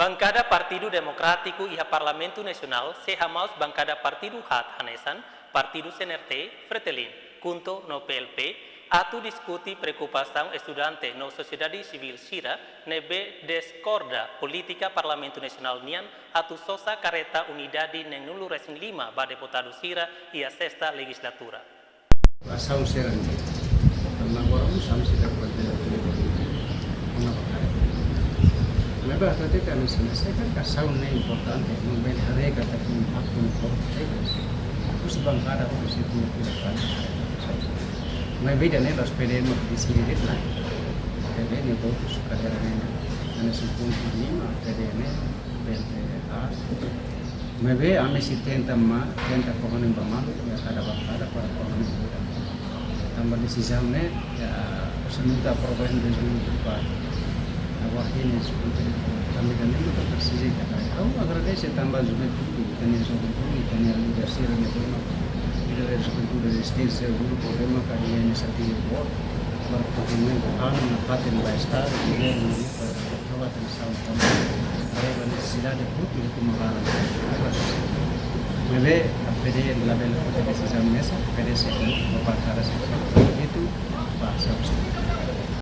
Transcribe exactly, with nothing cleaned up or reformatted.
Bankada Partidu Demokrátiku iha Parlamentu Nasionál sei hamaus bankada partidu haat hanesan Partidu C N R T, Fretilin, KHUNTO no P L P atu diskute preokupasaun estudante no sosiedade sivíl sira ne'ebé diskorda polítika Parlamentu Nasionál nian atu sosa kareta unidade neenulu resin lima ba deputadu sira iha sesta lejizlatura. Asaun sira-ne'e. Tanba agora mós ami seidauk bele ona ba kareta. Maibé hatete ami sira seidauk asaun ne'e importante, no bele haree katak impaktu ne'e forte. Husi bankada, husi tu, tu, tu. Maibé ida-ne'e la'ós P D M mak deside de'it, lae. P D M ne'e votu su kadeira ne'e, ne'e su pontu lima, P D M ne'e, P L P A. Maibé ami sei tenta ma, tenta fó hanoin ba malu, iha kada bankada para fó hanoin ba ida. Tanba desizaun ne'e, iha, se nunka problema de zulu tu pa. Agora ini seperti itu. Tanba ida-ne'e mak presiza ita kaer. Ha'u agradese tanba juventude, ita-nia juventude, ita-nia líder sira-ne'e problema. Líder juventude rezisténsia, grupu problema ka iha inisiativa boot. Para fó hanoin ba anu na parte ba Estadu, governu, para fó hanoin ba atensaun tanba haree ba nesesidade hotu iha Timor laran. Maibé, P D M labele foti desizaun mesak, P D M sei ba bankada seksaun. Itu, ba asaun.